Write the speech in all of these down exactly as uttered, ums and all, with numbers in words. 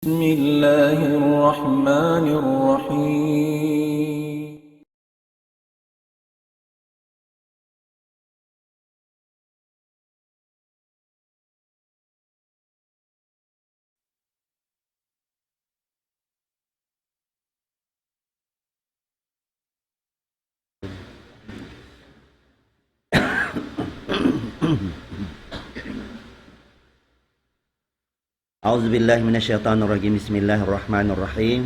بسم الله الرحمن الرحيم. أعوذ بالله من الشيطان الرجيم. بسم الله الرحمن الرحيم.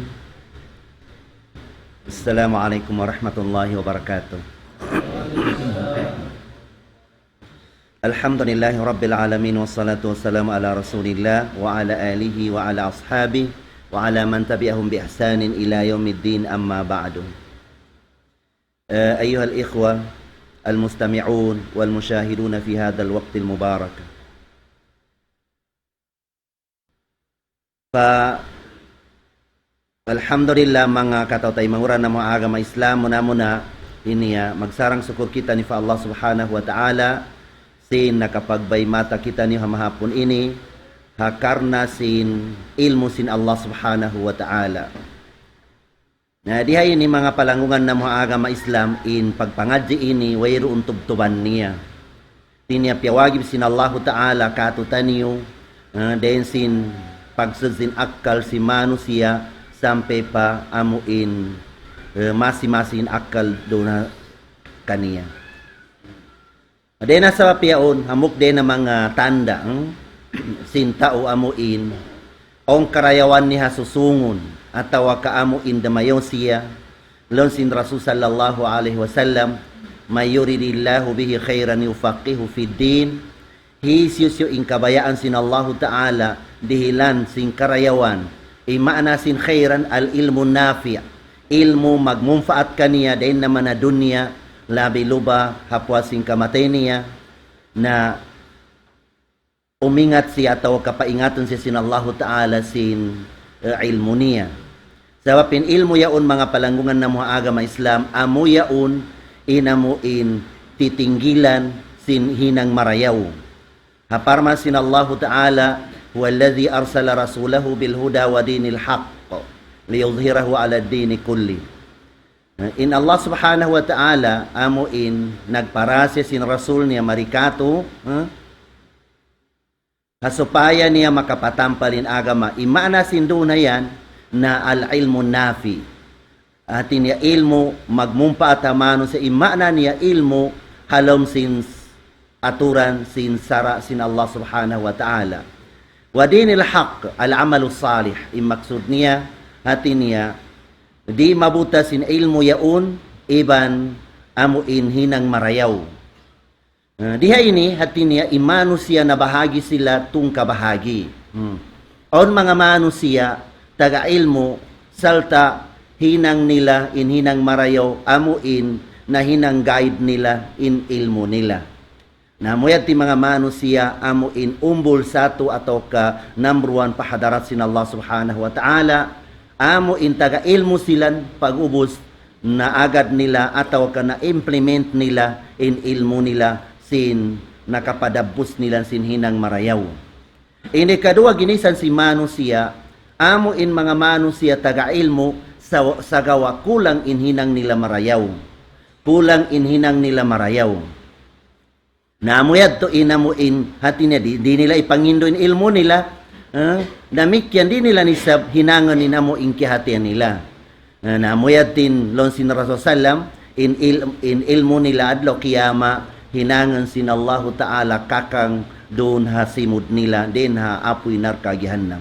السلام عليكم ورحمة الله وبركاته. الحمد لله رب العالمين، والصلاة والسلام على رسول الله وعلى آله وعلى أصحابه وعلى من تبعهم بإحسان إلى يوم الدين، أما بعد. آه، أيها الإخوة المستمعون والمشاهدون في هذا الوقت المبارك. Fa, alhamdulillah, manga kataw-taymanghuran namu' ha agama Islam, muna-muna, ini ya, magsarang-sukul kitaniyu pa Allah Subhanahu wa Ta'ala, sin nakapagbay mata kitaniyu ha mahapun ini, ha karna' sin ilmu' sin Allah Subhanahu wa Ta'ala. Na, di ha ini manga palanggungan namu' ha agama Islam, in pagpangadji' ini, wayruun tubtuban niya. Di' niya piyawajib sin Allahu Ta'ala kātu'niyu, eh, dayn sin pagsud sin akkal sin manusiya' sampay pa amu in, eh, masi-masi in akkal duun ha kaniya. Dayn ha sabab yaun, hambuuk dayn ha manga tanda', hmm? Sin tau amu in, awn karayawan niya ha susūngun, atawa ka amu in dumayaw siya, laung sin Rasul sallallahu alayhi wasallam, من يرد الله به خيرا يفقهه في الدين. Hisiyu-siyu in kabayaan sin Allahu Ta'ala, dihilan sin karayawan, in maana sin khayran العلم النافع. Ilmu' magmunpaat kaniya dayn ha manga dunya, labi luba ha puas sin kamatay niya, na umingat siya atawa ka paingatun siya sin Allahu Ta'ala sin, eh, ilmu' niya. Sabab in ilmu' yaun manga palanggungan namu' ha agama Islam, amu yaun in amu in titinggilan sin hinang marayaw. Ha parman sin Allahu Ta'ala, هو الذي أرسل رسوله بالهدى ودين الحق ليظهره على الدين كله. In Allah Subhanahu wa Ta'ala, amu in nagpara siya sin Rasul niya mari kātu', eh? Ha supaya niya makapatampal in agama. In maana sin duun na yan, na العلم النافع. Hati niya ilmu' magmunpaat ha manusiya', in maana niya ilmu' ha lawm sin aturan sin sara' sin Allah Subhanahu wa Ta'ala. ودين الحق العمل الصالح. In maksud niya, hati niya, di' mabuta' sin ilmu' yaun, iban amu in hinang marayaw. Eh, di ha ini, hati niya, in manusiya' nabahagi' sila tungka bahagi'. Hmm. Awn manga manusiya', taga ilmu', sarta' hinang nila, in hinang marayaw, amu in, nahinang guide nila, in ilmu' nila. Na amu yadtu in manga manusiya', amu in umbul satu atawa ka number one pa hadarat sin Allah Subhanahu wa Ta'ala, amu in taga ilmu' sila pag'ubus, naagad nila atawa ka na-implement nila in ilmu' nila sin nakapadabbus nila sin hinang marayaw. Ini kaduwa ginisan sin manusiya', amu in manga manusiya' taga ilmu' sa-, sagawa' kulang in hinang nila marayaw. Kulang in hinang nila marayaw. Na amu yadtu in amu in hati niya di', di' nila ipangindu' in ilmu' nila. Eh, damikkiyan di' nila isab hinangun in amu in kiyahatihan nila. Eh, na amu yadtu in laung sin Rasul sallam, in il-, in ilmu' nila adlaw qiyamah, hinangun sin Allahu Ta'ala kakang duun ha simud nila, dayn ha apuy narka' jahannam.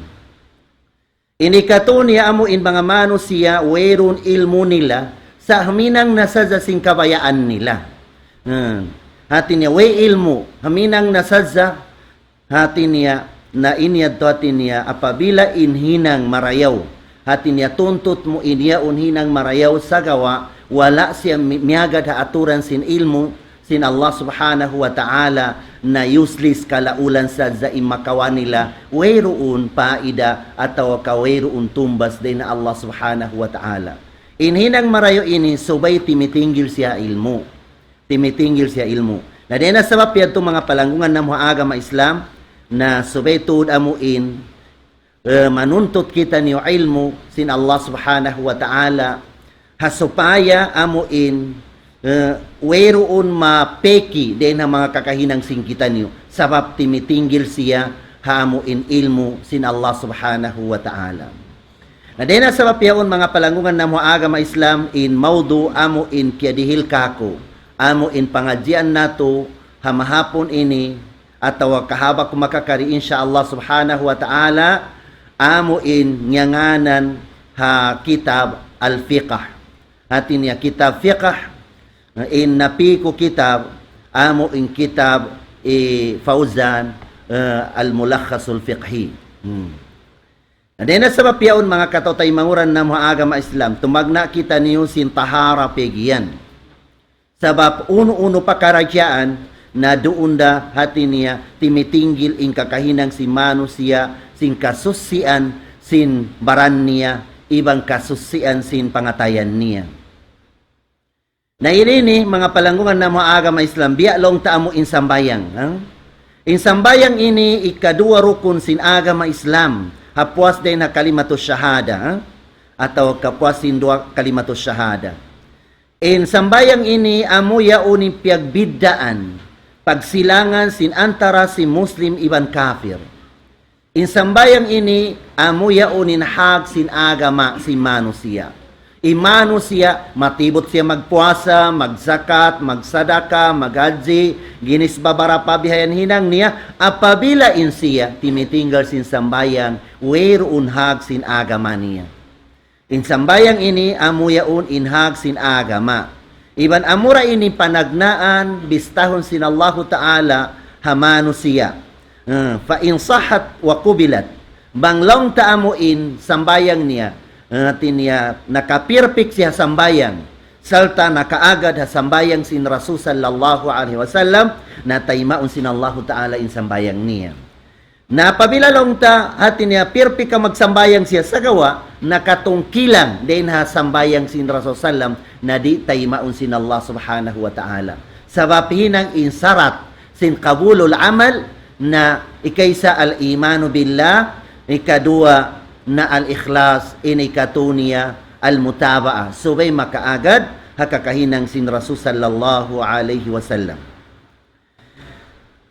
Ini katu' niya amu in manga manusiya' wayruun ilmu' nila, sa' huminang na sadja sin kabayaan nila. Hmm. Hati niya, way ilmu', huminang na sadja, hati niya, na ini yadtu hati niya, apabila in hinang marayaw, hati niya, tuntut mu in yaun hinang marayaw sagawa', wala' siya mi-, miyagad ha aturan sin ilmu', sin Allah Subhanahu wa Ta'ala, na useless, kalaulan sadja in makawa' nila, wayruun paida atawa ka wayruun tumbas dayn ha Allah Subhanahu wa Ta'ala. In hinang marayaw ini subay timitinggil siya ilmu'. Timitinggil siya ilmu'. Na dayn ha sabab yadtu manga palanggungan namu' ha agama Islam, na subay tuud amu in eh, manuntut kitaniyu ilmu' sin Allah Subhanahu wa Ta'ala, ha supaya amu in, eh, wayruun mapiki dayn ha manga kakahinang sin kitaniyu, sabab timitinggil siya ha amu in ilmu' sin Allah Subhanahu wa Ta'ala. Na dayn ha sabab yaun, manga palanggungan namu' ha agama Islam, in mawdu' amu in kiyadihil kāku', amu in pangadjian natu' ha mahapun ini, atawa kahabak makakari, insya Allah Subhanahu wa Ta'ala, amu in ngiyangānan ha kitab Al-Fiqh. Hati niya kitab fiqh, in napiku kitab, amu in kitab i Fawzan, eh, Al-Mulakhasul Fiqhi. Hmm. Na dayn ha sabab yaun, manga kataw-taymanghuran namu' ha agama Islam, tumagna' kitaniyu sin tahara piyag'iyan. Sabab unu-unu pakaradjaan na duun da hati niya timitinggil in kakahinang sin manusiya', sin kasusian sin baran niya, iban kasusian sin pangatayan niya. Na ini ini, manga palanggungan namu' ha agama Islam, biya' laung ta amu in sambahayang, ha? In sambahayang ini ikaduwa rukun sin agama Islam, ha puas dayn ha kalimatus shahada, ha? Atawa kapuas sin duwa kalimatus shahada. In sambahayang ini amu yaun in piyagbiddaan, pagsilangan sin antara sin Muslim iban kafir. In sambahayang ini amu yaun in hak sin agama sin manusiya'. In manusiya', matibut siya magpuasa, magzakat, magsadaka, maghajji, ginis babarapa bihayan hinang niya, apabila in siya timitinggal sin sambahayang, wayruun hak sin agama niya. In sambahayang ini amu yaun in hak sin agama. Iban amura ini panagnaan bistahun sin Allahu Ta'ala ha manusiya'. Eh, فإن صحت وقبلت. Bang laung ta amu in sambahayang niya, eh, hati niya nakapirpik siya sambahayang, sarta' nakaagad ha sambahayang sin Rasul sallallahu alayhi wasallam, na taymaun sin Allahu Ta'ala in sambahayang niya. Na apabila laung ta, hati niya, pirpik ka magsambahayang siya sagawa', nakatungkilang dayn ha sambahayang sin Rasul sallam, na di' taymaun sin Allah Subhanahu wa Ta'ala. Sabab hinang in sarat sin qabulul amal, na ikaisa al-imanu billah, ikaduwa na al-ikhlas, in ikatu niya al-mutaba'a. Subay makaagad ha kakahinang sin Rasul sallallahu alayhi wasallam.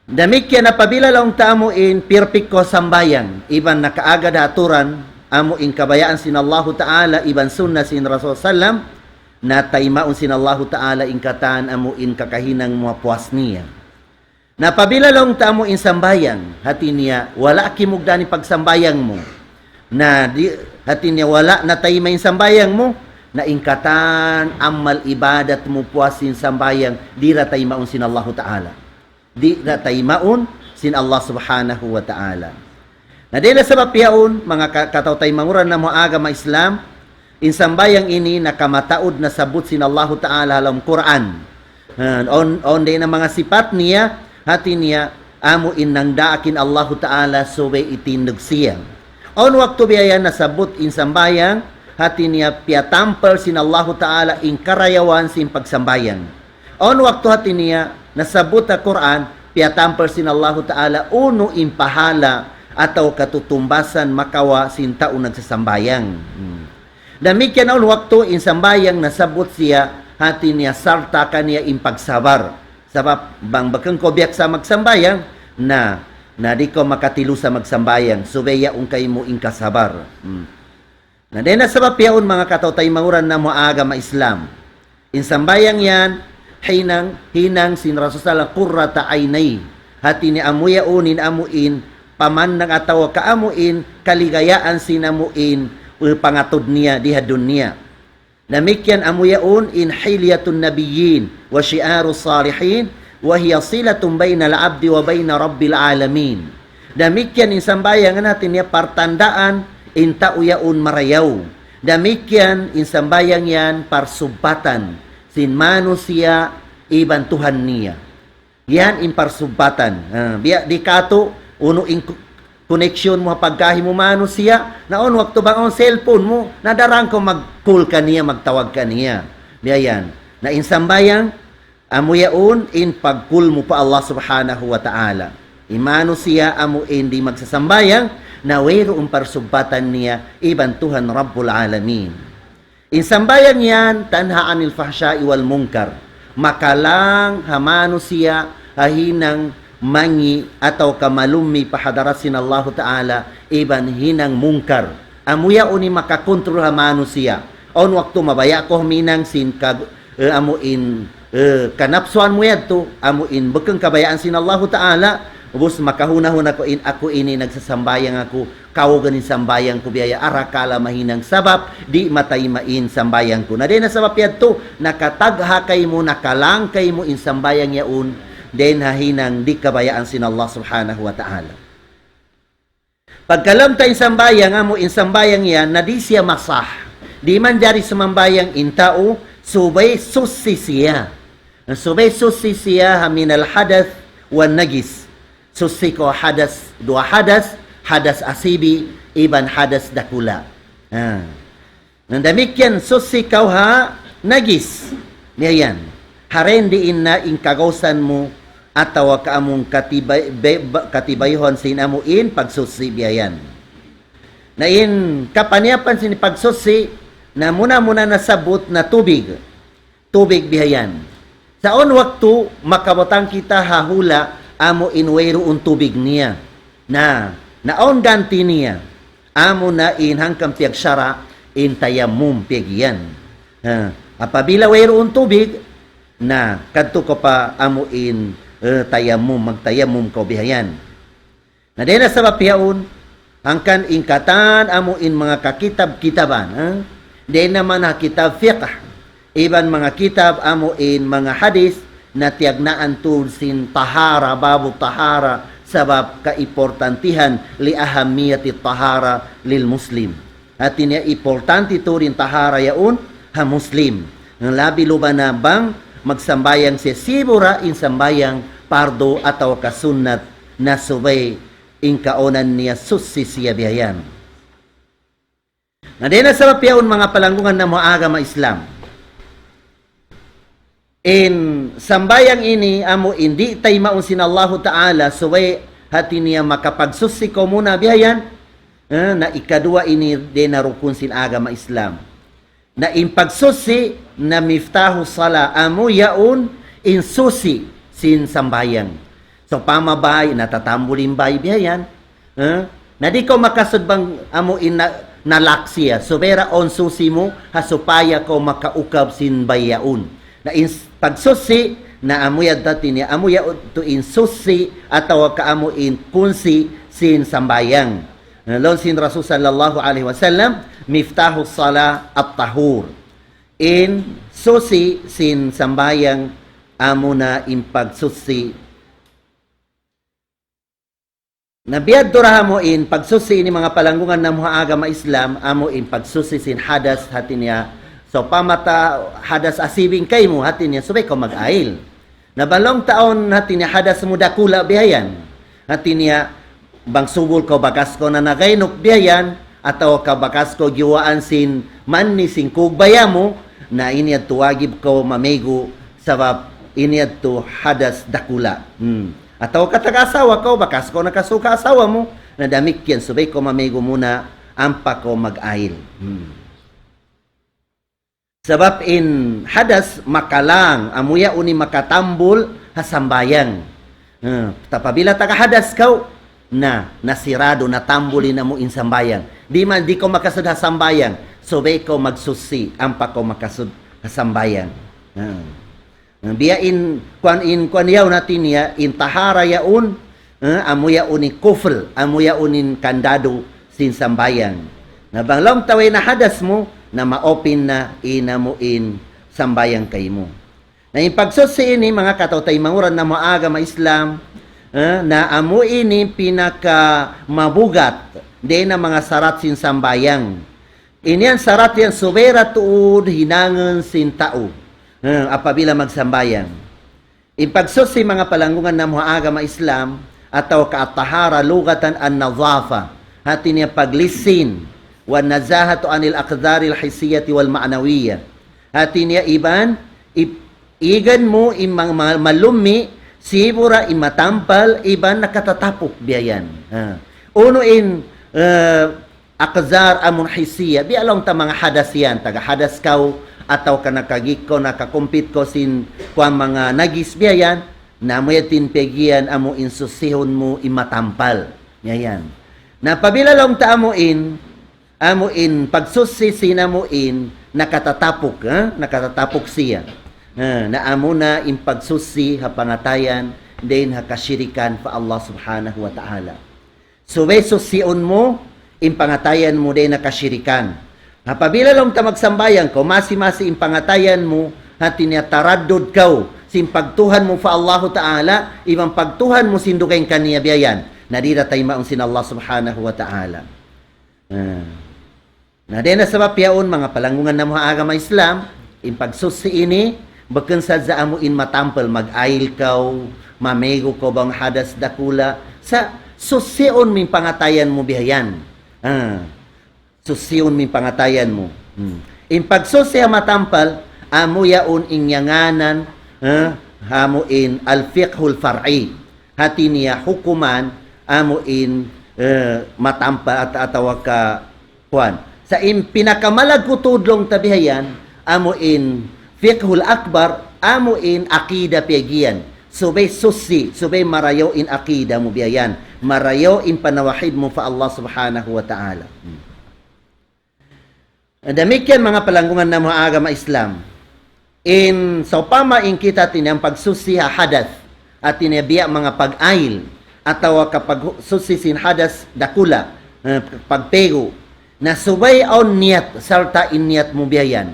Damikkiyan apabila laung ta amu in pirpik kaw sambahayang, iban nakaagad ha aturan, amu in kabayaan sin Allahu Ta'ala, iban sunna sin Rasul sallam, na taymaun sin Allahu Ta'ala in katan amu in kakahinang mu ha puas niya. Na apabila laung ta amu in sambahayang, hati niya, wala' kimugdan in pagsambahayang mu. Na di, hati niya, wala' natayma' in sambahayang mu, na in katan amal ibadat mu puas sin sambahayang, di' da taymaun sin Allahu Ta'ala. Di' da taymaun sin Allah Subhanahu wa Ta'ala. Na dayn ha sabab yaun, manga ka-, kataw-taymanghuran namu' ha agama Islam, in sambahayang ini nakamataud nasabbut sin Allahu Ta'ala ha lawm Qur'an. Ha, awn, awn dayn ha manga sipat niya, hati niya, amu in nangdaak in Allahu Ta'ala subay itindug siya. Awn waktu biya' yan nasabbut in sambahayang, hati niya piyatampal sin Allahu Ta'ala in karayawan sin pagsambahayang. Awn waktu hati niya nasabbut ha Qur'an, piyatampal sin Allahu Ta'ala unu in pahala atawa katutumbasan makawa' sin tau nagsasambahayang. Hmm. Damikkiyan awn waktu in sambahayang nasabbut siya, hati niya sarta' kaniya in pagsabar. Sabab bang bukun kaw biyaksa magsambahayang, na, na di' kaw makatilusa magsambahayang, subay yaun kaymu in kasabar. Hmm. Na dayn ha sabab yaun, manga kataw-taymanghuran namu' ha agama Islam, in sambahayang yan, hinang, hinang sin Rasul sallam qurrata aynayhi. Hati niya amu yaun in amu in pamandang atawa ka amu in kaligayaan sin amu in, uh, pangatud niya di ha dunya. Damikkiyan amu yaun in hilyatun nabiyyin wa shi'arus salihin, wa hiya silatun baynal abdi wa bayna rabbil alamin. Damikkiyan in sambahayang, hati niya partandaan in tau yaun marayaw. Damikkiyan in sambahayang yan parsubbatan sin manusiya' iban Tuhan niya. Yan in parsubbatan. Ah, biya' di katu', unu in ku-, connection mu ha pagkahi mu manusiya', na awn waktu bang awn cellphone mu, na daran kaw mag-call kaniya, magtawag kaniya. Biya' yan. Na in sambahayang, amu yaun in pag-call mu pa Allah Subhanahu wa Ta'ala. In manusiya' amu in di' magsasambahayang, na wayruun parsubbatan niya iban Tuhan Rabbul Alamin. In sambahayang yan, تنهى عن الفحشاء والمنكر. Makalang ha manusiya' ha hinang mangi' atawa ka malummi' pa hadarat sin Allahu Ta'ala, iban hinang mungkar. Amu yaun in makakontrol ha manusiya'. Awn waktu mabaya' kaw huminang sin kag-, eh, amu in, eh, kanapsuan mu yadtu, amu in bukun kabayaan sin Allahu Ta'ala, ubus makahuna-huna kaw in aku ini nagsasambahayang aku, kawugan in sambahayang ku biya' yan, arakala' mahinang sabab, di' matayma' in sambahayang ku. Na dayn ha sabab yadtu, nakatagha kaymu, nakalang kaymu in sambahayang yaun, dayn ha hinang di' kabayaan sin Allah Subhanahu wa Ta'ala. Pagkalamta in sambahayang, amu in sambahayang yan, na di' siya masah. Di' manjari sumambahayang in tau, subay suchi siya. Subay suchi siya ha من الحدث والنجس. Suchi kaw hadas, duwa hadas, hadas asibi', iban hadas dakula'. Ha. Na damikkiyan suchi kaw ha najis. Biya' yan. Harain diin na in kagausan mu atawa ka amun katibay-, be-, ba-, katibayhuan sin amu in pagsuchi biya' yan. Na in kapaniyapan sin pagsuchi, na muna-muna nasabbut na tubig. Tubig biya' yan. Sa awn waktu makabutang kita ha hula' amu in wayruun tubig niya. Na, na awn ganti niya. Amu na in hangkan piyagsara' in tayammum piyag'iyan. Ha, apabila wayruun tubig, na kadtu kaw pa amu in, eh, tayammum, magtayammum kaw biya' yan. Na dayn ha sabab yaun, hangkan in katan amu in manga kakitab-kitaban, ha? Dayn ha manga kitab fiqh, iban manga kitab amu in manga hadith, na tiyagnaan tuud sin tahara, babu tahara, sabab kaimportantihan لأهمية الطهارة للمسلم. Hati niya importante tuud in tahara yaun ha Muslim. Labi luba na bang magsambahayang siya, sibu' ra in sambahayang pardu atawa ka sunnat na subay in kaunan niya suchi siya biya' yan. Na dayn ha sabab yaun manga palanggungan namu' ha agama Islam. In sambahayang ini amu in di' taymaun sin Allahu Ta'ala, subay hati niya makapagsuchi kaw muna biya' yan. Eh, na ikaduwa ini dayn ha rukun sin agama Islam. Na in pagsuchi na مفتاح الصلاة, amu yaun in suchi sin sambahayang. Sawpama bay, natatambul in bay biya' yan. Eh? Na di' kaw makasud bang amu in na, na-lock siya. Subay ra awn suchi mu, ha supaya kaw makaukab sin bay yaun. Na in s-, pagsuchi, na amu yadtu niya, amu yadtu in suchi atawa ka amu in kunsi sin sambahayang. Na laung sin Rasul sallallahu alayhi wasallam, مفتاح الصلاة الطهور. In suchi sin sambahayang amu na in pagsuchi. Na biya' ha duun amu in pagsuchi ini manga palanggungan namu' ha agama Islam, amu in pagsuchi sin hadas hati niya. Sawpama ta hadas asibi' in kaymu hati niya, subay kaw mag-ail. Na bang laung ta awn hati niya hadas mu dakula' biya' yan. Hati niya, bang subul kaw bakas kaw na nagainuk biya' yan, atawa ka bakas kaw giyuwaan sin mani sin kugbaya mu, na ini yadtu wajib kaw mamigu, sabab ini yadtu hadas dakula'. Hmm. Atawa ka taga asawa kaw, bakas kaw nakasuka asawa mu, na damikkiyan subay kaw mamigu muna, ampa kaw mag-ail. Hmm. Sabab in hadas makalang, amu yaun in makatambul ha sambahayang. Eh, apabila taga hadas kaw, na, nasiradu, natambul in amu in sambahayang. Di' man, di' kaw makasud ha sambahayang, subay kaw magsuchi, ampa kaw makasud ha sambahayang. Eh. Biya' in kuwan, in kuwan yaun hati niya, in tahara yaun, eh, amu yaun in kufl, amu yaun in kandadu sin sambahayang. Na bang laung ta way na hadas mu, na ma-open na in amu in sambahayang kaymu. Na in pagsuchi ini, manga kataw-taymanghuran namu' ha agama Islam, eh, na amu ini pinaka mabugat, dayn ha manga sarat sin sambahayang. Ini in sarat yan subay ra tuud hinangun sin tau, eh, apabila magsambahayang. In pagsuchi manga palanggungan namu' ha agama Islam, atawa ka at-tahara lugatan an-nadhafa. Hati niya paglisin, والنزاهة عن الأقذار الحسية والمعنوية. Hati niya iban, ip-, igan mu in ma-, ma-, malummi', sibu' ra in matampal, iban nakatatapuk biya' yan. Ha. Unu in eh, aqdhar amun hissiya. Biya' laung ta manga hadas yan, taga hadas kaw, atawa ka nakagik kaw, nakakumpit kaw sin kuwan manga najis biya' yan, na amu yan in piyag'iyan amu in susihun mu in matampal. Yan yan. Na apabila laung ta amu in, amu in pagsusi sin amu in nakatatapuk, ha? Nakatatapuk siya. Ha, na amu na in pagsusi ha pangatayan, dayn ha kasirikan pa Allah Subhanahu wa Ta'ala. Subay susiun mu in pangatayan mu dayn ha kasirikan. Apabila laung ta magsambahayang kaw, masi-masi in pangatayan mu, hati niya taraddud kaw sin pagtuhan mu pa Allahu Ta'ala, iban pagtuhan mu sin dugaing kaniya biya' yan, na di' da taymaun sin Allah Subhanahu wa Ta'ala. Ah. Na dayn ha sabab yaun, manga palanggungan namu' ha agama Islam, in pagsusi ini, bukun sadja amu in matampal, mag-ayil kaw, mamegu kaw bang hadas dakula', sa' susiun mu in pangatayan mu biya' yan. Ah. Susiun mu in pangatayan mu. Hmm. In pagsusi ha matampal, amu yaun in ngānan, ah, amu in al-fiqhul far'i. Hati niya hukuman, amu in, eh, matampal at-, atawa ka, kuwan. Sa' in pinakamalagkud laung ta biya' yan, amu in fiqhul akbar, amu in aqida piyag'iyan. Subay susi, subay marayaw in aqida mu biya' yan. Marayaw in panawahid mu pa Allah Subhanahu wa Ta'ala. Hmm. Damikkiyan manga palanggungan namu' ha agama Islam. In, sawpama in kita hati niya pagsusi ha hadas, hati niya biya' manga pag-ayil, atawa ka pagsusi sin hadas dakula', eh, pagpegu. Na subay awn niyat, sarta' in niyat mu biya' yan.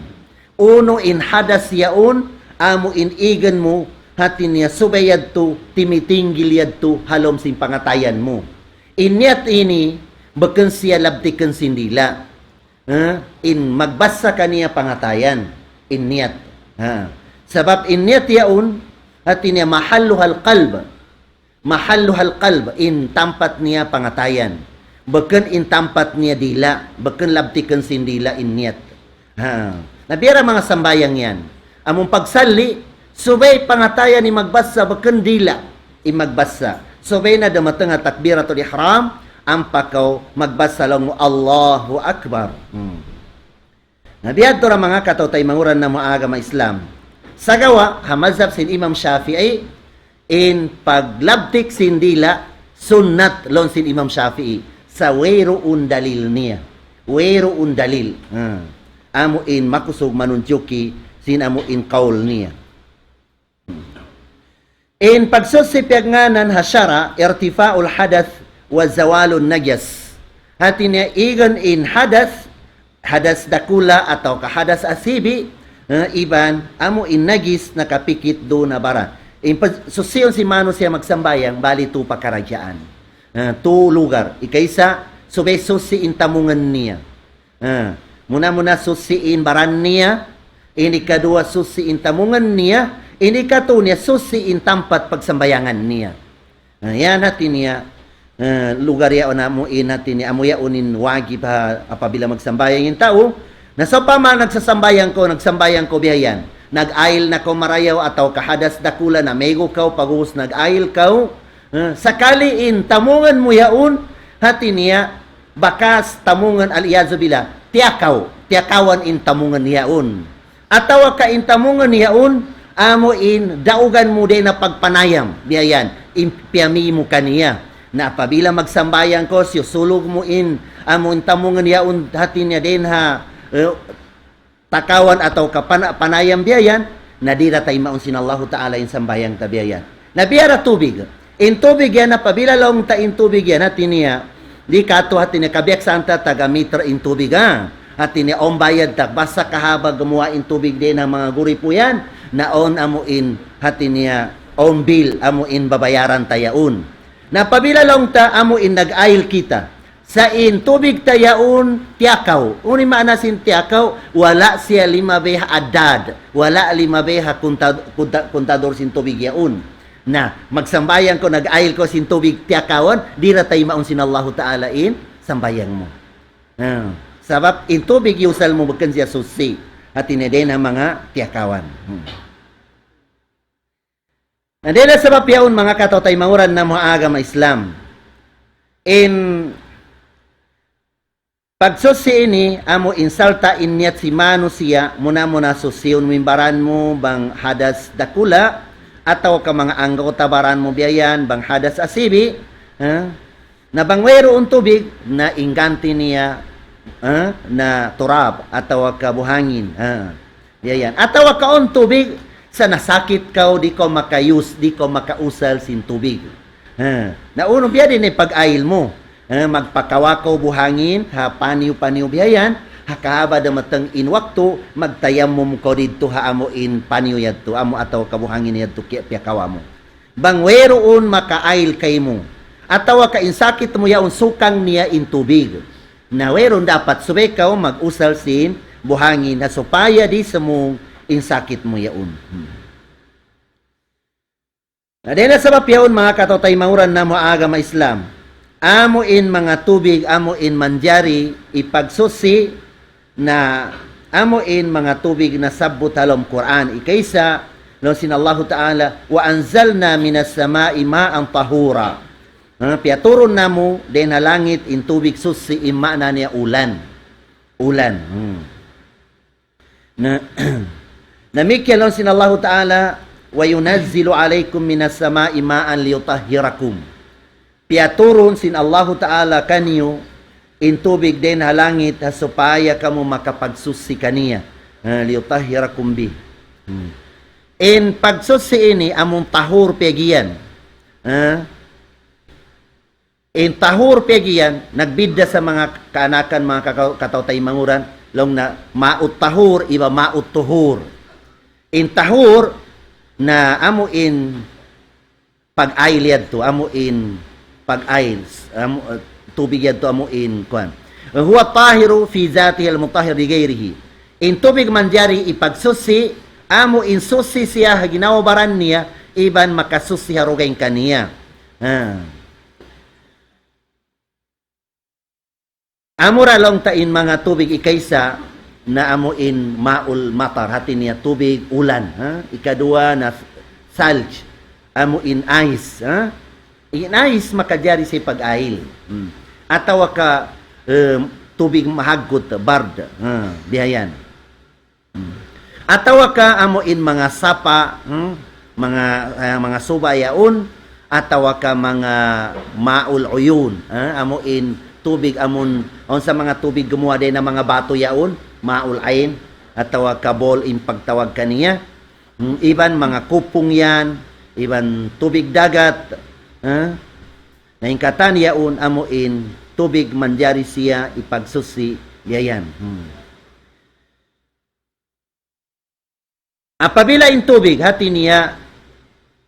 Unu in hadas yaun, amu in igun mu, hati niya subay yadtu, timitinggil yadtu, ha lawm sin pangatayan mu. In niyat ini, bukun siya labtikun sin dila'. Ha? In magbasa kaniya pangatayan, in niyat. Ha? Sabab in niyat yaun, hati niya mahalluhal qalb. Mahalluhal qalb, in tampat niya pangatayan. Bukun in tampat niya dila', bukun labtikun sin dila' in niyat. Ha. Na biya' da manga sambahayang yan. Amun pagsalli, subay pangatayan in magbasa, bukun dila' in magbasa. Subay na dumatung ha takbiratul ihram, ampa kaw magbasa laung mu, "Allahu Akbar." Hmm. Na biya' ha yan tuud manga kataw-taymanghuran namu' ha agama Islam. Sagawa', ha mazhab sin Imam Shafi'i, in paglabtik sin dila', sunnat laung sin Imam Shafi'i. Sa' wayruun dalil niya. Wayruun dalil. Ha. Amu in makusug manunjuki sin amu in kaul niya. In pagsusi piyagngānan ha sara', irtifa'ul hadath wa zawalun najas. Hati niya igun in hadas, hadas dakula' atawa ka hadas asibi', eh, iban amu in najis nakapikit duun ha baran. In pag-, susiun sin manusiya' magsambahayang, bali tū pakaradjaan. Eh, tū lugar. Ikaisa, subay susi in tamungan niya. Ah, muna-muna susi in baran niya, in ikaduwa susi in tamungan niya, in ikatū niya susi in tampat pagsambahayangan niya. Ah, yan hati niya, ah, lugar yaun amu in hati niya, amu yaun in wajib ha, apabila magsambahayang in tau. Na sawpama nagsasambahayang kaw, nagsambahayang kaw biya' yan. Nag-ayil na kaw marayaw atawa ka hadas dakula', namegu kaw, pag'ubus nag-ayil kaw. Ah, sakali in tamungan mu yaun, hati niya, bakas tamungan, al-iyazu billah, tiyakaw, tiyakawan in tamungan yaun. Atawa ka in tamungan yaun, amu in daugan mu dayn ha pagpanayam, biya' yan, in piyami mu kaniya. Na apabila magsambahayang kaw, siyusulug mu in, amu in tamungan yaun, hati niya dayn ha, eh, takawan atawa ka pana-, panayam biya' yan, na di' da taymaun sin Allahu Ta'ala in sambahayang ta biya' yan. Na biya' da tubig. In tubig yan, apabila laung ta in tubig yan, hati niya, di' katu' hati niya, kabiyaksaan ta taga meter in tubig, ha. Hati niya, awn bayad ta, basta kahaba' gumuwa' in tubig dayn ha manga guripu yan, na awn amu in, hati niya, awn bill, amu in babayaran ta yaun. Na apabila laung ta, amu in nag-ayil kita, sa' in tubig ta yaun, tiyakaw. Unu in maana sin tiyakaw? Wala' siya limabay ha adad. Wala' limabay ha kunta-, kunta-, kuntador sin tubig yaun. Na, magsambahayang kaw, nag-ayil kaw sin tubig tiyakawan, di' da taymaun sin Allahu Ta'ala in sambahayang mu. Ah, sabab in tubig iyusal mu bukun siya susi. Hati niya dayn ha manga tiyakawan. Hmm. Na dayn ha sabab yaun manga kataw-taymanghuran namu' ha agama Islam. In Pagsuchi ini, amu in sarta' in niyat sin manusiya', muna-muna suchihun mu in baran mu, bang hadas dakula', atawa ka manga anggawta' baran mu biya' yan, bang hadas asibi', ha? Na bang wayruun tubig, na in ganti niya, ha? Na turab, atawa ka buhangin, ha? Biya' yan. Atawa ka awn tubig, sa' nasakit kaw, di' kaw maka-use, di' kaw makausal sin tubig. Ha. Na unu biya' diin in pag-ayil mu. Ha, magpakawa' kaw buhangin, ha paniyu-paniyu biya' yan, ha kahaba' da matang in waktu, magtayammum kaw didtu ha amu in paniyu yadtu, amu atawa ka buhangin yadtu kiya-, piyakawa' mu. Bang wayruun maka-ayil kaymu, atawa ka in sakit mu yaun sukang niya in tubig. Na wayruun dapat subay kaw mag-usal sin buhangin na supaya di' sumūng in sakit mu yaun. Hmm. Na dayn ha sabab yaun manga kataw-taymanghuran namu' ha agama Islam. Amu in manga tubig, amu in manjari ipagsuchi na amu in manga tubig nasabbut ha lawm Qur'an. Ikaisa, laung sin Allahu Ta'ala, وأنزلنا من السماء ماء طهورا. Ha, piyaturun namu' dayn ha langit in tubig suchi, in maana niya ulan. Ulan. Hmm. Na, damikkiyan laung sin Allahu Ta'ala, وينزل عليكم من السماء ماء ليطهركم. Piyaturun sin Allahu Ta'ala kaniyu in tubig dayn ha langit ha supaya kamu makapagsuchi kaniya. Ha, ليطهركم به. Hmm. In pagsuchi ini amun tahur piyag'iyan. Ha? In tahur piyag'iyan, nagbidda' sa manga kaanakan, manga kaka-, kataw-taymanghuran, laung na ma'ut tahur, iban ma'ut tuhur. In tahur, na amu in pag-ayil yadtu, amu in pag-ayil, amu, eh, tubig yadtu, amu in, kuwan. هو الطاهر في ذاته المطهر لغيره. In tubig manjari ipagsuchi, amu in suchi siya ha ginawa baran niya, iban makasuchi ha dugaing kaniya. Ha. Amura laung ta in manga tubig ikaisa na amu in ma'ul matar, hati niya tubig ulan, ha? Ikaduwa na salj, amu in ice, ha? In ice makajari siya pag-ayil. Hmm. Atawa ka, eh, tubig mahaggut, bard, ha? Biya' yan. Hmm. Atawa ka amu in manga sapa, hmm, manga, eh, manga suba yaun, atawa ka manga ma'ul uyun, eh, amu in tubig amun, awn sa manga tubig gumuwa' dayn ha manga batu yaun, ma'ul ain, atawa ka bohol in pagtawag kaniya. Hmm, iban manga kupung yan, iban tubig dagat, eh. Na in katan yaun amu in tubig manjari siya ipagsuchi, biya' yan. Hmm. Apabila in tubig, hati niya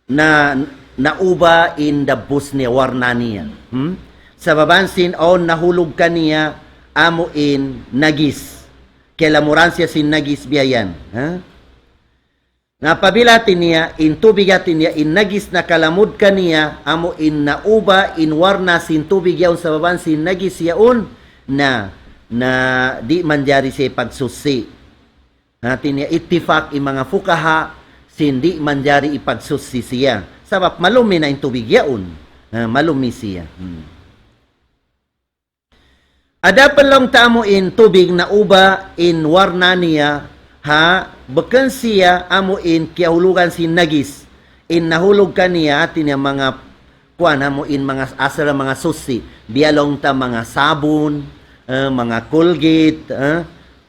na, nauba' in dabbus niya, warna niya. Hmm? Sabab sin awn nahulug kaniya amu in najis. Kiyalamuran siya sin najis biya' yan. Ha? Na apabila hati niya, in tubig hati niya, in najis nakalamud kaniya, amu in nauba' in warna sin tubig yaun sabab sin najis yaun, na, na di' manjari siya pagsuchi. Hati niya ittifak in manga fukaha, sin di' manjari ipagsuchi siya. Sabab malummi' na in tubig yaun. Ha, malummi' siya. Hmm. Adapun laung ta amu in tubig nauba' in warna niya, ha, bukun siya amu in kiyahulugan sin najis. In nahulug kaniya, hati niya manga kuwan, amu in manga asal manga suchi, biya' laung ta manga sabun, eh, manga Colgate, eh,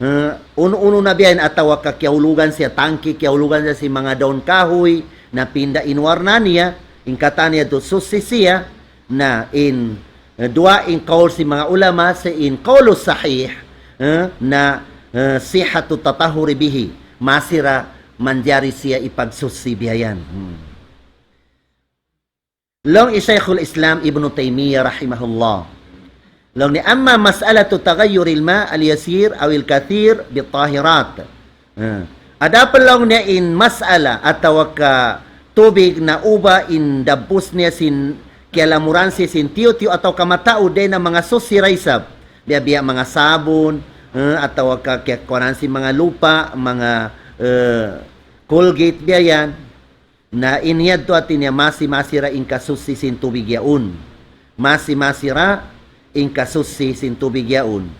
eh, unu-unu na biya' yan atawa ka kiyahulugan siya tangki, kiyahulugan siya sin manga daun kahuy, na pinda in warna niya, in katan niya tu suchi siya, na in, eh, duwa in kaul sin manga ulama, sa' in kaulu sahih, eh, na, eh, sihhatu tatahhuri bihi, masi ra manjari siya ipagsuchi biya' yan. Hmm. Laung hi Shaykhul Islam Ibnu Taymiyyah rahimahullah. Laung niya أما مسألة تغير الماء اليسير أو الكثير بالطاهرات. Ha. Adapun laung niya in mas'ala atawa ka tubig nauba' in dabbus niya sin kiyalamuran siya sin tiyu'-tiyu' atawa ka mataud dayn ha manga suchi da isab. Biya'-biya' manga sabun, eh, atawa ka kiyakuwanan sin manga lupa', manga, eh, Colgate biya' yan. Na in yadtu hati niya masi-masi ra in kasuchi sin tubig yaun. Masi-masi ra in kasuchi sin tubig yaun.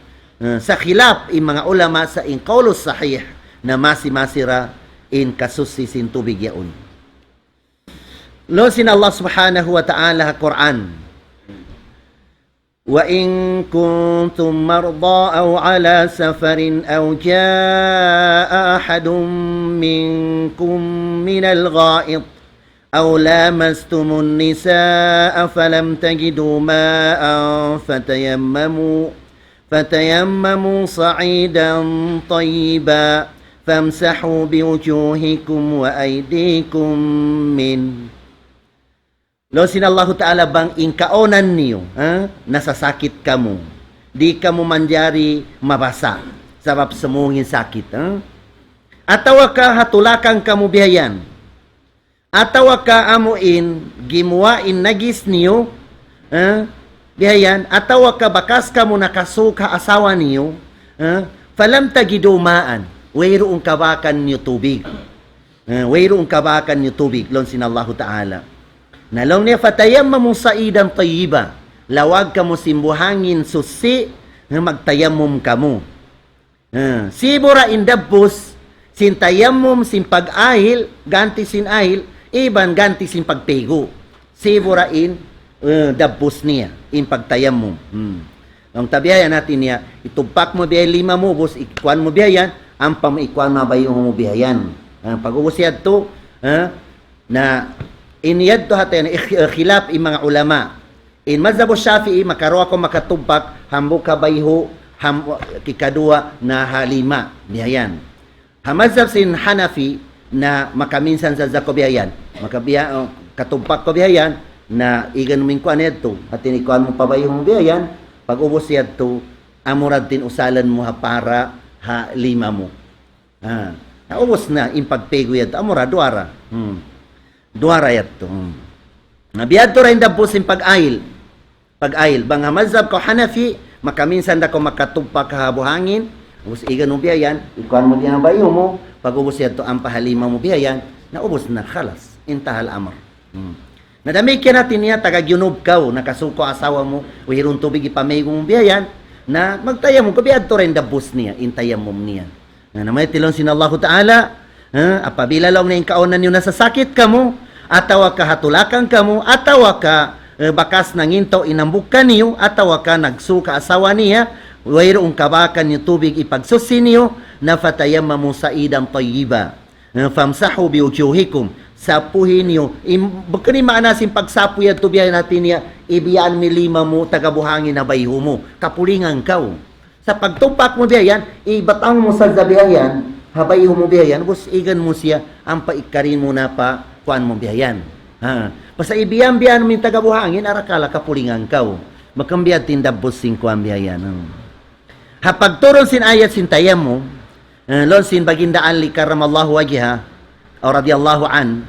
Eh, sa khilaf in manga ulama sa in qawlus sahih na masi-masi ra in kasusi sin tubig yaun. Laung sin Allah Subhanahu wa Ta'ala ha Qur'an, وإن كنتم مرضى أو على سفر أو جاء أحد منكم من الغائط أو لامستم النساء فلم تجدوا ماء فتيمموا، فتيمموا صعيدا طيبا فامسحوا بوجوهكم وأيديكم منه. Laung sin Allahu Ta'ala, bang in kaunan niyu, ha, nasasakit kamu, di' kamu manjari mabasa, sabab sumūng in sakit, ha? Atawa ka ha tulakan kamu biya' yan, atawa ka amu in gimuwa' in najis niyu, ha, biya' yan, atawa ka bakas kamu nakasūk ha asawa niyu, ha, فلم تجدوا ماء, wayruun kabakan niyu tubig. Eh, wayruun kabakan niyu tubig, laung sin Allahu Ta'ala. Na laung niya, فتيمموا صعيدا طيبا. Lawag kamu sin buhangin suchi, eh, magtayammum kamu. Eh, sibu' ra in dabbus, sin tayammum, sin pag-ayil, ganti sin ayil, iban ganti sin pagpigu. Sibu' ra in, eh, dabbus niya, in pagtayammum. Hmm. Laung ta biya' yan hati niya, itubpak mu biya' lima mu, ubus ikuan mu biya' yan, ampa mu ikuan mu bayhu mu biya' yan. Ah, pag-ubus yadtu, ah, na in yadtu hati niya, ikh-, eh, khilaf in manga ulama. In mazhab Shafi'i, makaruwa kaw makatubpak, hambuuk ha bayhu, ham-, ikaduwa na ha lima, biya' yan. Ha mazhab sin Hanafi na makaminsan sadja kaw biya' yan. Makabiya-, uh, katubpak kaw biya' yan, na igan mu in kuan yadtu. Hati niya ikuan mu pa bayhu mu biya' yan, pag-ubus yadtu, amura da in usalan mu ha para ha lima mu. Ha. Na ubus na, in pagpigu yadtu, amura duwa ra. Hmm. Duwa ra yadtu. Hmm. Na biya' yadtu ra in dabbus sin pag-ayil. Pag-ayil, bang ha mazhab kaw Hanafi, makaminsan da kaw makatubpak ha buhangin, ubus igan mu biya' yan, ikuan mu biya' yan bayhu mu, pag-ubus yadtu ampa ha lima mu biya' yan, na ubus na, khalas, intahal amr. Hmm. Na damikkiyan hati niya, taga junub kaw, nakasūk ha asawa mu, wayruun tubig ipamigu mu biya' yan, na magtayammum kaw, biya' yadtu ra in dabbus niya, in tayammum niya. Na, na amu yan in laung sin Allahu Ta'ala, ha, apabila laung niya in kaunan niyu nasasakit kamu, atawa ka ha tulakan kamu, atawa ka, eh, bakas nangintaw in hambuuk kaniyu, atawa ka nagsūk ha asawa niya, wayruun kabakan niyu tubig ipagsuchi niyu, na فتيمموا صعيدا طيبا, eh, فامسحوا بوجوهكم, sapuhi niyu, im-, bukun in maana sin pagsapu yadtu biya' yan hati niya, ibiyaan mu in lima mu, taga buhangin ha bayhu mu, kapulingan kaw. Sa' pagtubpak mu biya' yan, ibatang mu sadja biya' yan, ha bayhu mu biya' yan, ubus igan mu siya, ampa ikarin mu na pa kuan mu biya' yan. Ha. Pasal ibiyaan-biyaan mu in taga buhangin, arakala' kapulingan kaw. Bukun biya' ha yan in dabbus sin kuan biya' yan. Hmm. Ha pagturun sin ayat sin tayammum, eh, laung sin Baginda Ali karramallahu wajhah, aw radiyallahu anhu,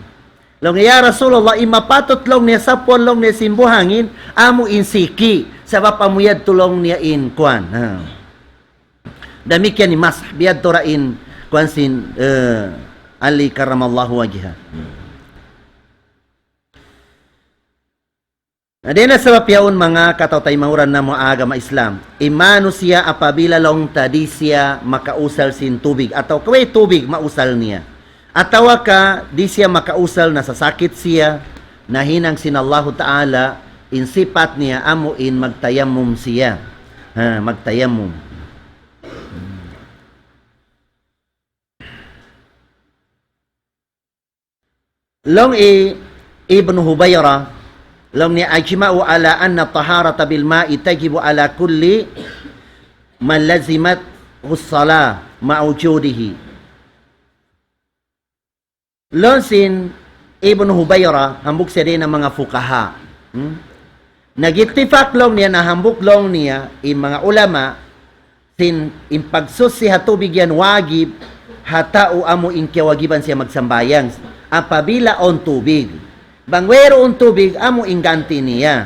laung niya, "Ya Rasulullah, in mapatut laung niya sapuan laung niya sin buhangin, amu in siki, sabab amu yadtu laung niya in kuan." Ha. Damikkiyan in masah, biya' yadtu ra in kuan sin, eh, Ali karramallahu wajhah. Na dayn ha sabab yaun manga kataw-taymanghuran namu' ha agama Islam, in manusiya' apabila laung ta di' siya makausal sin tubig, atawa ka way tubig mausal niya, atawa ka di' siya makausal, nasasakit siya, nahinang sin Allahu Ta'ala, in sipat niya amu in magtayammum siya. Ha, magtayammum. Laung hi Ibnu Hubayrah, laung niya, "أجمعوا على أن الطهارة بالماء تجب على كل من لزمته الصلاة مع وجوده." Laung sin Ibnu Hubayrah, hambuuk siya dayn ha manga fuqaha. Hmm? Nag-ittifak laung niya, na hambuuk laung niya, in manga ulama, sin in pagsuchi ha tubig yan wajib, ha tau amu in kiyawajiban siya magsambahayang. Apabila awn tubig. Bang wayruun tubig, amu in ganti niya.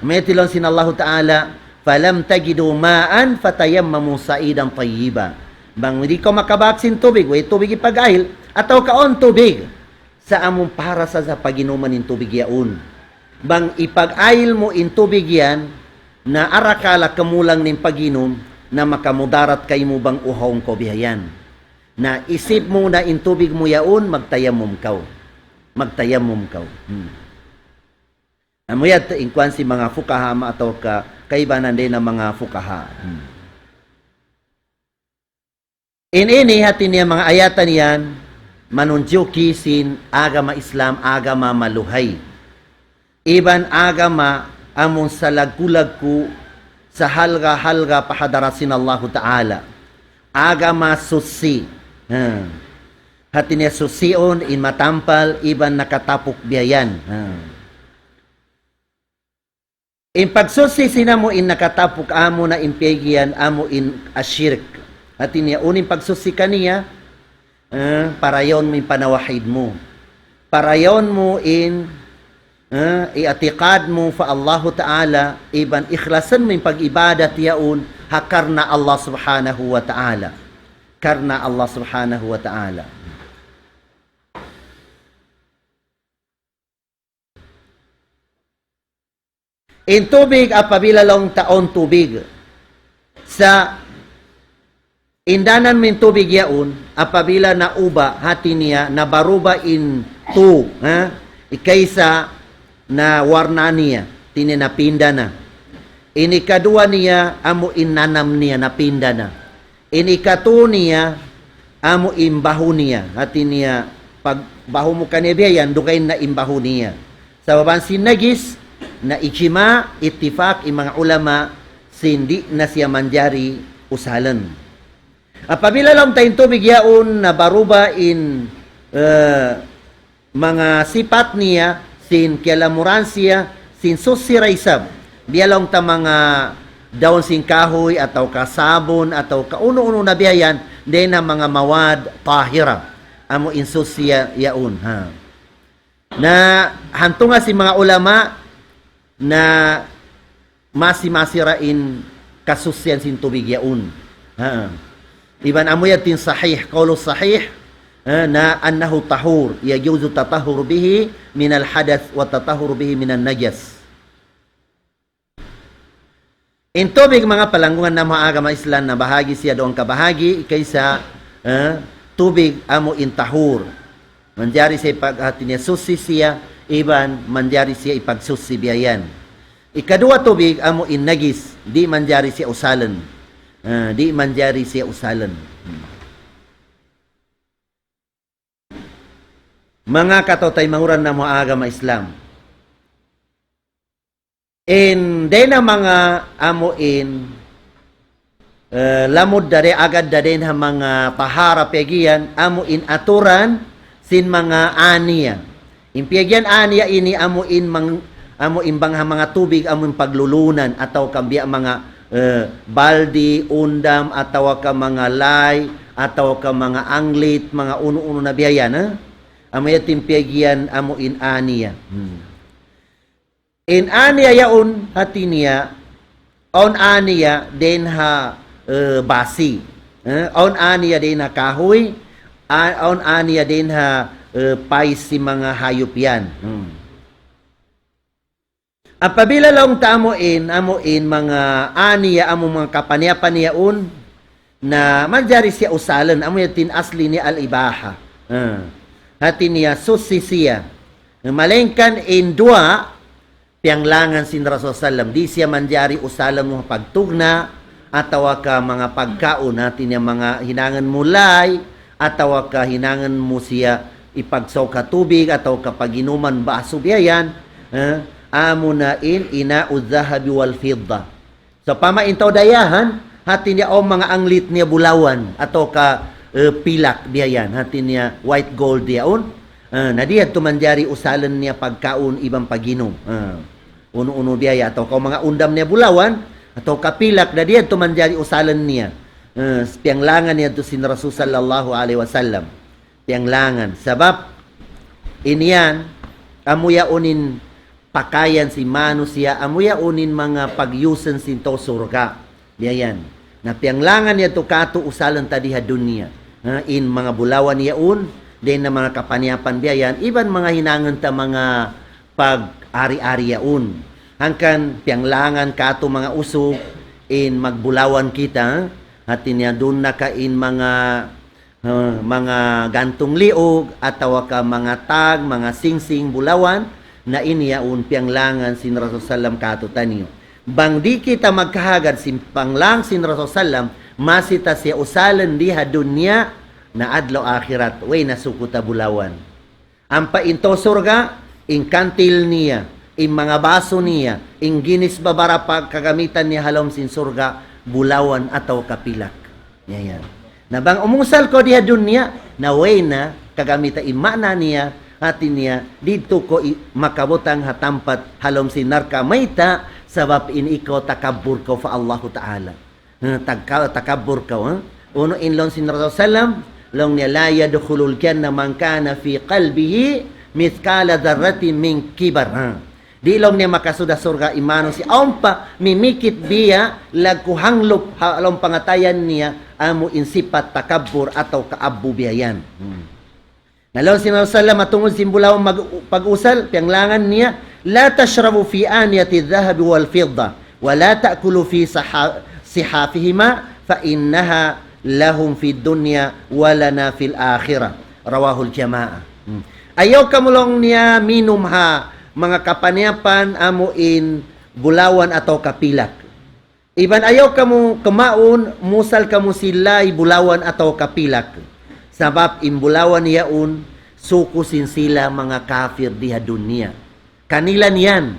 Mayta' laung sin Allahu Ta'ala, "فلم تجدوا ماء فتيمموا صعيدا طيبا." Bang di' kaw makabak sin tubig, way tubig ipag-ayil, atawa ka awn tubig. Sa' amun para sa, sa pag-inuman in tubig yaun. Bang ipag-ayil mu in tubig yan, na arakala' kamulang in pag-inum, na makamudarat kaymu bang uhaw kaw biya' yan. Na isip mu na in tubig mu yaun, magtayammum kaw. Magtayammum kaw. Hmm. Amu yadtu in kuwan sin manga fuqaha ma atawa ka kaibanan dayn ha manga fuqaha. Hmm. In ini hati niya manga ayatan yan, manunjuki sin agama Islam, agama maluhay. Iban agama amun salaggu'-laggu' sahalga'-halga' pa hadarat sin Allahu Ta'ala. Agama suchi. Ha. Hati niya suchiun in matampal iban nakatapuk biya' yan. Ha. In pagsuchi sin amu in nakatapuk amu na in piyag'iyan amu in ash-shirk. Hati niya, unu in pagsuchi kaniya, eh, parayawn mu in panawahid mu. Parayawn mu in, eh, i'tiqad mu pa Allahu Ta'ala, iban ikhlasan mu in pag-ibadat yaun, ha karna' Allah Subhanahu wa Ta'ala. Karna' Allah Subhanahu wa Ta'ala. In tubig apabila laung ta awn tubig. Sa' indanan mu in tubig yaun, apabila nauba', hati niya, nabaruba in tu, ha? Ikaisa na warna niya, hati niya napinda na. In ikaduwa niya, amu in nanam niya, napinda na. In ikatu niya, amu in bahu niya. Hati niya, pagbahu mu kaniya biya' yan, dugaing na in bahu niya. Sabab sin najis, na ijma', ittifaq, in manga ulama, sin di' na siya manjari usalun. Apabila laung ta in tubig yaun, nabaruba in, eh, manga sipat niya, sin kiyalamuran siya, sin suchi da isab. Biya' laung ta manga daun sin kahuy, atawa ka sabun, atawa ka unu-unu na biya' yan, dayn ha manga mawad tahira. Amu in suchi ya-, yaun, ha. Na hantungan sin manga ulama, na masi-masi da in kasusihan sin tubig yaun. Ha. Iban amu yadtu in sahih, qawlu sahih, eh, na annahu tahur, yajuzu tatahhur bihi minal hadath wa tatahhur bihi minan najas. In tubig manga palanggungan namu' ha agama Islam na bahagi' siya duwa kabahagi', ikaisa, eh, tubig amu in tahur. Manjari siya ipag-, hati niya suchi siya, iban manjari siya ipagsuchi biya' yan. Ikaduwa tubig amu in najis, di' manjari siya usalun. Ah, di' manjari siya usalun. Hmm. Manga kataw-taymanghuran namu' ha agama Islam. In dayn ha manga amu in, eh, lamud da dayn, agad da dayn ha manga tahara piyag'iyan, amu in aturan sin manga aniya. In piyag'iyan aniya ini amu in mang-, amu in bang ha manga tubig, amu in paglulunan, atawa ka biya' manga, eh, baldi, undam, atawa ka manga lay, atawa ka manga anglit, manga unu-unu na biya' yan, eh. Amu yadtu in piyag'iyan amu in aniya. Hmm. In aniya yaun hati niya, awn aniya dayn ha, eh, basi. Eh, awn aniya dayn ha kahuy, a-, awn aniya dayn ha, eh, pais sin manga hayup yan. Hmm. Apabila laung ta amu in, amu in manga aniya, amu manga kapaniya-paniya yaun, na manjari siya usalun, amu yadtu in asli niya al-ibaha. Eh, hati niya suchi siya. Malayngkan in duwa, piyanglangan sin Rasul sallam, di' siya manjari usalun ha pagtugna', atawa ka manga pagkaun, hati niya manga hinangun mu lay, atawa ka hinangun mu siya ipagsaw ha tubig, atawa ka pag-inuman basu biya' yan, eh, amu na in ina'u dhahabi wal fidda. Sawpama in tau dayahan, hati niya awn manga anglit niya bulawan, atawa ka, eh, pilak biya' yan, hati niya white gold yaun. Eh, na di' yadtu manjari usalun niya pagkaun iban pag-inum. Eh, unu-unu biya' yan, atawa ka manga undam niya bulawan, atawa ka pilak, na di' yadtu manjari usalun niya. Eh, piyanglangan yadtu sin Rasul sallallahu alayhi wasallam. Piyanglangan. Sabab, in yan, amu yaun in pakayan sin manusiya', amu yaun in manga pagyusun sin tau surga'. Biya' yan. Na piyanglangan yadtu katu' usalun ta di ha dunya. Ha, in manga bulawan yaun, dayn ha manga kapaniya-paniya biya' yan, iban manga hinangun ta manga pag-ari-ari yaun. Hangkan piyanglangan katu' manga usug, in magbulawan kita, hati niya duun na ka in manga, eh, manga gantung liug, atawa ka manga tag, manga singsing bulawan, na ini yaun piyanglangan sin Rasul sallam kātu'niyu. Bang di' kita magkahagad sin panglang sin Rasul sallam, masi ta siya usalun di ha dunya, na adlaw akhirat, way na suku' ta bulawan. Ampa in tau surga', in kantil niya, in manga basu niya, in ginis babara pa kagamitan niya ha lawm sin surga', bulawan atawa ka pilak. Yan, yan. Na bang umusal kaw di ha dunya, na way na kagamitan in maana niya, hati niya, didtu kaw i-, makabutang ha tampat ha lawm sin narka' mayta', sabab in ikaw takabbur kaw pa Allahu Ta'ala. Ha, tagka-, takabbur kaw, ha? Unu in laung sin Rasul sallam, laung niya, لا يدخل الجنة من كان في قلبه مثقال ذرة من كبر. Ha. Di' laung niya makasud ha surga' in manusiya' awn pa mimikit biya' laggu' hanglup ha lawm pangatayan niya amu in sipat takabbur atawa ka abbu biya' yan. Hmm. Na laung sin Rasul sallam, ha tungud sin bulawan mag-, pag-usal, piyanglangan niya, لا تشربوا في آنية الذهب والفضة، ولا تأكلوا في صحا-، صحافهما، فإنها لهم في الدنيا ولنا في الآخرة. رواه الجماعة. Hmm. Ayaw kamu laung niya minum ha manga kapaniyapan amu in bulawan atawa ka pilak. Iban ayaw kamu kumaun, musal kamu sin lay bulawan atawa ka pilak. Sabab in bulawan yaun, suku sin sila manga kafir di ha dunya. Kanila niyan,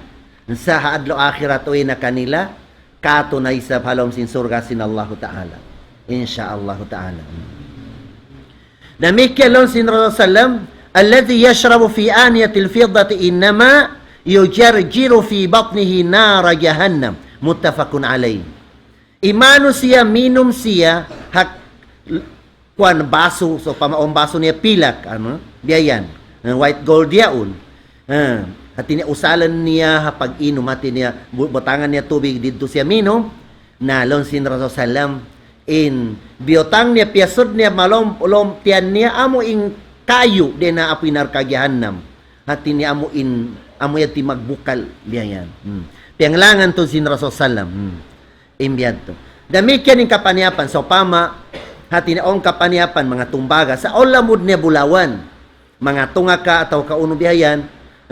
sa' ha adlaw akhirat way na kanila, kātu' na isab ha lawm sin surga' sin Allahu Ta'ala. Insya Allahu Ta'ala. Damikkiyan laung sin Rasul sallam, الذي يشرب في آنية الفضة إنما يجرجر في بطنه نار جهنم. متفق عليه. In manusiya' minum siya ha kuwan basu, so pamaun basu niya pilak, anu, biya' yan. Eh, white gold yaun. Eh, hati niya usalan niya ha pag-inum, hati niya bu-, butangan niya tubig didtu siya minum. Na laung sin Rasul sallam, in biyutang niya, piyasud niya ha lawm, lawm tiyan niya, amu in kayu dayn ha api narka' jahannam. Hati niya amu in, amu yan in magbukal, biya' yan. Hmm. Piyanglangan tuud sin Rasul sallam. Hmm. In biya' yadtu. Damikkiyan in kapaniyapan, sawpama, hati niya awn kapaniyapan, manga tumbaga, sa' awn lamud niya bulawan. Manga tungaka atawa ka unu biya' yan,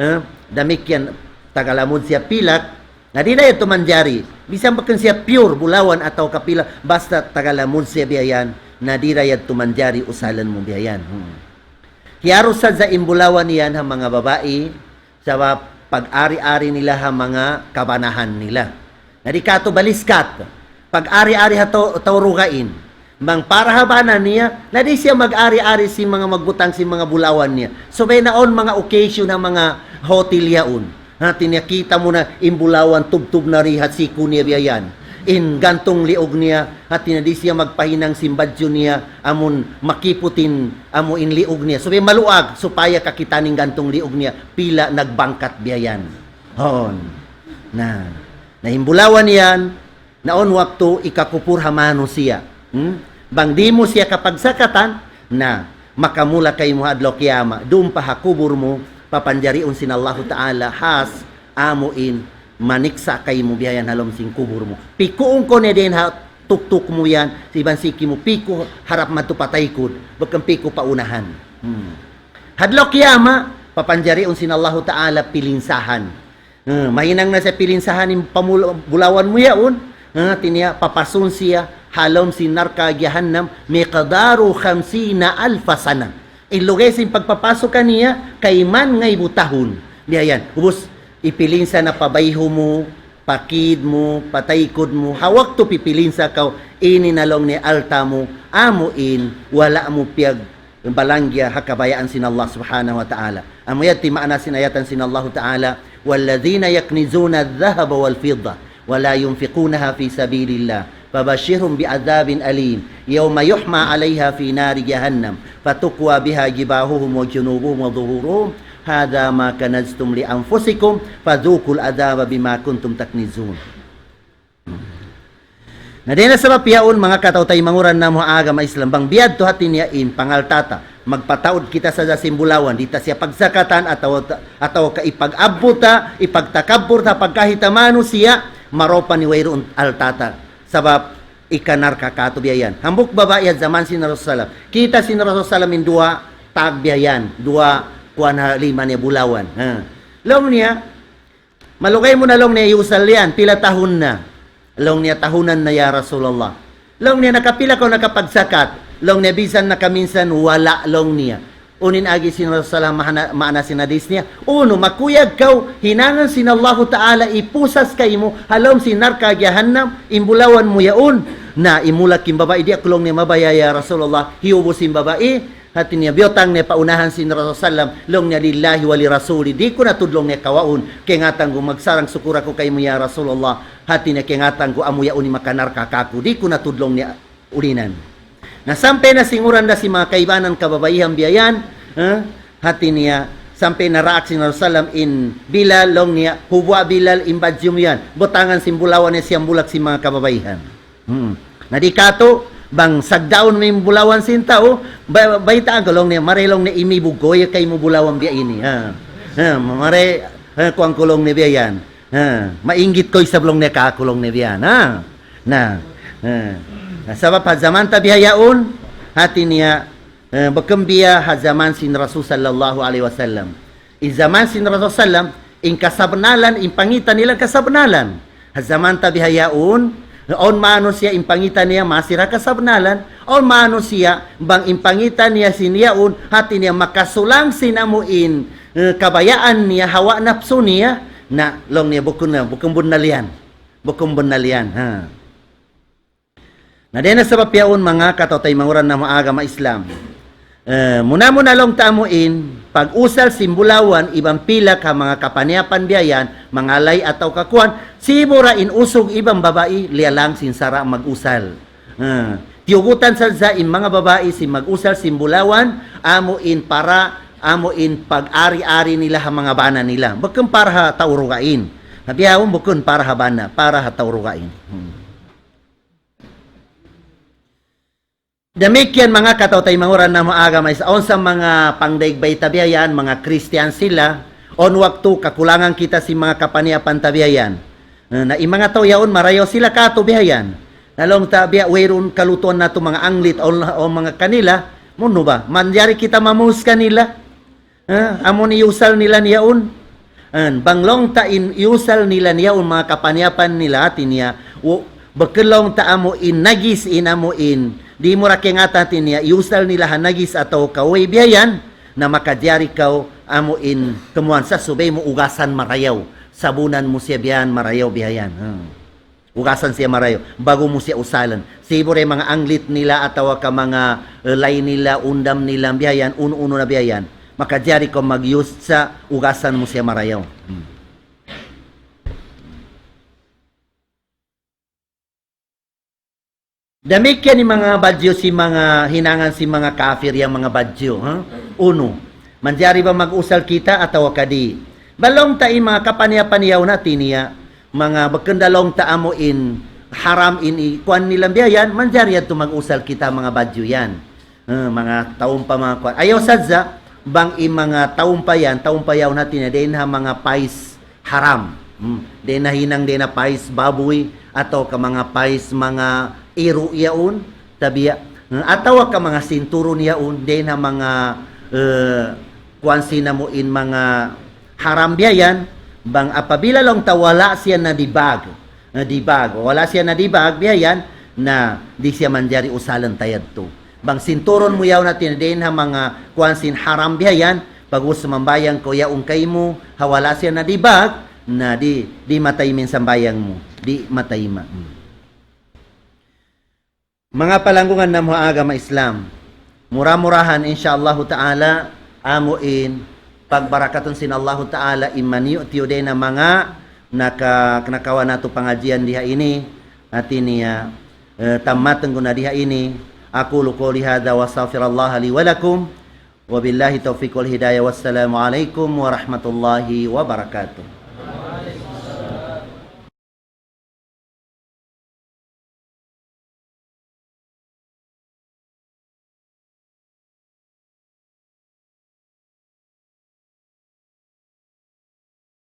eh, damikkiyan taga lamud siya pilak, na di' da yadtu manjari. Bisan bukun siya pure bulawan atawa ka pilak, basta taga lamud siya biya' yan, na di' da yadtu manjari usalan mu biya' yan. Hmm. Hiyarus sadja in bulawan yan ha manga babai, sabab pag-ari-ari nila ha manga kabanahan nila. Na di' katu' baliskat. Pag-ari-ari ha tau, tau dugaing. Bang para ha bana niya, na di' siya mag-ari-ari sin manga magbutang sin manga bulawan niya. Subay na awn manga occasion ha manga hotel yaun. Hati niya kita' mu na in bulawan tubtub na di ha siku niya biya' yan. In gantung liug niya, hati niya di' siya magpahinang sin badju' niya, amun makiput in, amu in liug niya. Subay maluag, supaya kakitaan in gantung liug niya, pila nagbangkat biya' yan. Hon. Na, na in bulawan yan, na awn waktu ikakupur ha manusiya'. Hmm? Bang di' mu siya kapagsakatan, na makamula kaymu ha adlaw kiyamat, duun pa ha kubul mu, papanjariun sin Allahu Ta'ala, has, amu in, maniksa' kaymu biya' yan ha lawm sin kubul mu. Pikuun kaw niya dayn ha tuktuk mu yan, iban siki mu piku harap madtu pa taykud, bukun piku pa unahan. Hmm. Ha adlaw kiyamat, papanjariun sin Allahu Ta'ala pilinsahan. Eh, mahinang na siya pilinsahan in pamul-, bulawan mu yaun. Eh, hati niya, papasun siya ha lawm sin narka' jahannam, مقداره خمسين ألف سنة. In lugay sin pagpapasu kaniya, kayman ngaibu tahun. Biya' yan. Ubus, ipilinsa na pa bayhu mu, pa kid mu, pa taykud mu. Ha waktu pipilinsa kaw, ini na laung niya alta' mu, amu in, wala' mu piyag balanggiya ha kabayaan sin Allah Subhanahu wa Ta'ala. Amu yan in maana sin ayatan sin Allahu Ta'ala, والذين يكنزون الذهب والفضة ولا ينفقونها في سبيل الله فبشرهم بعذاب أليم يوم يحمى عليها في نار جهنم فتكوى بها جباههم وجنوبهم وظهورهم هذا ما كنزتم لأنفسكم فذوقوا العذاب بما كنتم تكنزون. Na dayn ha sabab yaun, manga kataw-taymanghuran namu' ha agama Islam, bang biya' yadtu hati niya in pangalta' ta, magpataud kita sadja sin bulawan, di' ta siya pagsakatan atawa, atawa ka ipag-abbu ta, ipagtakabbur ta, pagkahi ta manusiya', marupa ni wayruun alta' ta. Sabab ikanarka katu' biya' yan. Hambuuk babai ha jaman sin Rasul sallam. Kita' sin Rasul sallam in duwa tag biya' yan. Duwa kuwan ha lima niya bulawan. Ha. Laung niya, malugay mu na laung niya iyusal yan, pila tahun na. Laung niya tahunan na ya Rasulullah. Laung niya nakapila kaw nakapagsakat. Laung niya bisan nakaminsan wala' laung niya. Unu in agi sin Rasul sallam maana, maana sin hadis niya. Unu, makuyag kaw, hinangan sin Allahu Ta'ala ipusas kaymu, ha lawm sin narka' jahannam, in bulawan mu yaun. Na, imulak in babai, di' aku laung niya mabaya' ya Rasulullah, hiyubus in babai, hati niya biyutang niya pa unahan sin Rasul sallam, laung niya lillahi wa li rasuli, di' ku na tuud laung niya kawaun, kaingatan ku magsarang-sukul aku kaymu ya Rasulullah, hati niya kaingatan ku amu yaun in makanarka kaku', di' ku na tuud laung niya ulinan. Na sampay na singuran da sin manga kaibanan kababaihan biya' yan, ha? Hati niya, sampay na daak sin Rasul sallam in Bilal laung niya, hubuka Bilal in badju' mu yan. Butangan sin bulawan niya siyambulak sin manga kababaihan. Hmm. Na di' katu', bang sagdaun mu in bulawan sin tau, ba-, baytaan kaw laung niya, mari laung niya imibug ku ya kaymu bulawan biya' ini. Ha. Ha, mari, ha, kuwan ku laung niya biya' yan. Ha, mainggit kaw isab laung niya kaku' laung niya biya' yan. Ha. Na, eh, na sabab ha jaman ta bihaun, hati niya, eh, bukun biya' ha jaman sin Rasul sallallahu alayhi wasallam. In jaman sin Rasul sallam, in kasabnalan, in pangita' nila kasabnalan. Ha jaman ta bihaun, awn manusiya' in pangita' niya masi ra kasabnalan, awn manusiya' bang in pangita' niya sin yaun, hati niya makasulang sin amu in, eh, kabayaan niya, hawa napsu niya, na laung niya bukun na, bukun bunnal yan. Bukun bunnal yan, ha. Na dayn ha sabab yaun manga kataw-taymanghuran namu' agama Islam. Eh, muna-muna laung ta amu in, pag-usal sin bulawan iban pilak ha manga kapaniyapan biya' yan, manga alay atawa kakuwan, sibu' ra in usug iban babai, liyalang sin sara' mag-usal. Eh, tiyugutan sadja in manga babai sin mag-usal sin bulawan, amu in para, amu in pag-ari-ari nila ha manga bana nila. Bukun para ha tau dugaing. Ha bihaun bukun para ha bana, para ha tau dugaing. Hmm. Damikkiyan manga kataw-taymanghuran namu' agama Islam, awn sa manga pangdaig bayta' biya' yan, manga Kristiyan sila, awn waktu kakulangan kita sin manga kapaniyapan ta biya' yan. Na, na in manga tau yaun marayaw sila katu' biya' yan. Na laung ta biya' wayruun kalutuan natu' manga anglit, awn, awn manga kanila, munu ba? Manjari kita mamuhus kanila. Ha, amu in iyusal nila niyaun. An, bang laung ta in iyusal nila niyaun manga kapaniyapan nila hati niya, u-, bukun laung ta amu in najis in amu in, di' mu ra kaingatan hati niya, iyusal nila ha najis atawa kaway biya' yan, na makajari kaw amu in kumuan sa subay mu ugasan marayaw, sabunan mu siya biya' yan marayaw biya' yan. Ha. Ugasan siya marayaw. Ba'gu mu siya usalan. Sibu' da in manga anglit nila atawa ka manga, eh, lay nila, undam nila, biya' yan, unu-unu na biya' yan. Makajari kaw mag-use sa ugasan mu siya marayaw. Hmm. Damikkiyan in manga badju' sin manga hinangan sin manga kapir yan manga badju', ha? Unu. Manjari ba mag-usal kita atawa ka di'? Bang laung ta in manga kapaniya-paniyaw natu' niya, manga bukun da laung ta amu in haram in i-, kuwan nila biya' yan, manjari yadtu mag-usal kita manga badju' yan. Eh, manga taumpa manga kuwan. Ayaw sadja, bang in manga taumpa yan, taumpa yaun natu' niya, dayn ha manga pais haram. Hmm. Dayn ha hinang, dayn ha pais babuy, atawa ka manga pais, manga iru' yaun, tabiya'. Hmm. Atawa ka manga sinturun yaun, dayn ha manga, eh, kuwan sin amu in manga haram biya' yan, bang apabila laung ta wala' siya nadibag. Nadibag. Wala' siya nadibag, biya' yan, na di' siya manjari usalan ta yadtu. Bang sinturun mu yaun natu' niya dayn ha manga kuwan sin haram biya' yan, pag'ubus sumambahayang kaw yaun kaymu, ha wala' siya nadibag, na di', di' matayma in sambahayang mu. Di' matayma. Hmm. Manga palanggungan namu' ha agama Islam. Mura-murahan, insya Allahu ta'ala, amu in pagbarakatun sin Allahu ta'ala, in maniyu'-tiyu' dayn ha manga naka-, nakawa' natu' pangadjian di ha ini, hati niya, eh, tammatun ku na di ha ini. أقول قولي هذا وأستغفر الله لي ولكم. وبالله التوفيق والهداية. والسلام عليكم ورحمة الله وبركاته.